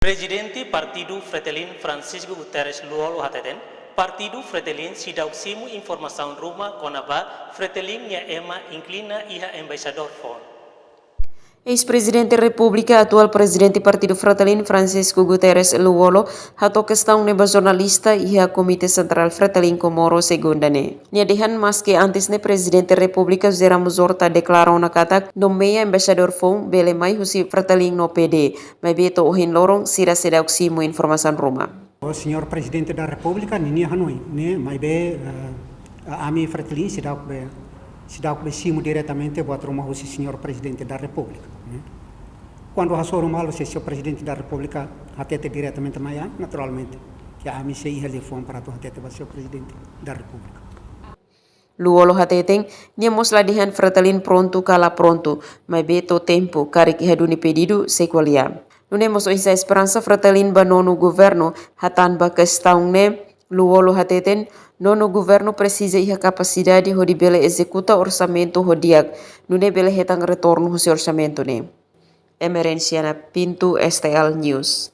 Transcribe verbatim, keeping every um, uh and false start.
Prezidente Partidu Fretilin Francisco Guterres Lú-Olo hateten, Partidu Fretilin seidauk simu informasaun ruma kona-ba Fretilin nia ema inklina iha embaixadór foun. Eis-Prezidente Repúblika, atuál Prezidente Partidu Fretilin Francisco Guterres Lú-Olo hato'o kestaun ne'e ba jornalista iha Komité Sentrál Fretilin Comoro segunda ne'e. Nia dehan maske antes ne'e Prezidente Repúblika José Ramos Horta deklara ona katak nomeia embaixadór foun bele mai husi Fretilin no P D, maibé to'o ohin loron sira seidauk simu informasaun ruma. O señór Prezidente da Repúblika ninia hanoin ne'e, maibé, eh, ami Fretilin seidauk be, seidauk be simu diretamente buat ruma husi señór Prezidente da Repúblika, ne'e. Kuandu hasoru malu se señór Prezidente da Repúblika hatete diretamente mai ami, naturalmente ke ami sei iha liafuan para atu hatete ba señór Prezidente da Repúblika. Lú-Olo hateten, nia mós la dehan Fretilin prontu ka la prontu, maibé to'o tempu karik iha duni pedidu sei ko'alia. Nune'e mós oinsá esperansa Fretilin ba nonu governu, hatán ba kestaun ne'e, Lú-Olo hateten, nonu governu presiza iha kapasidade hodi bele ezekuta orsamentu ho di'ak, nune'e bele hetan retornu husi orsamentu ne'e. Emerenciana Pinto, S T L News.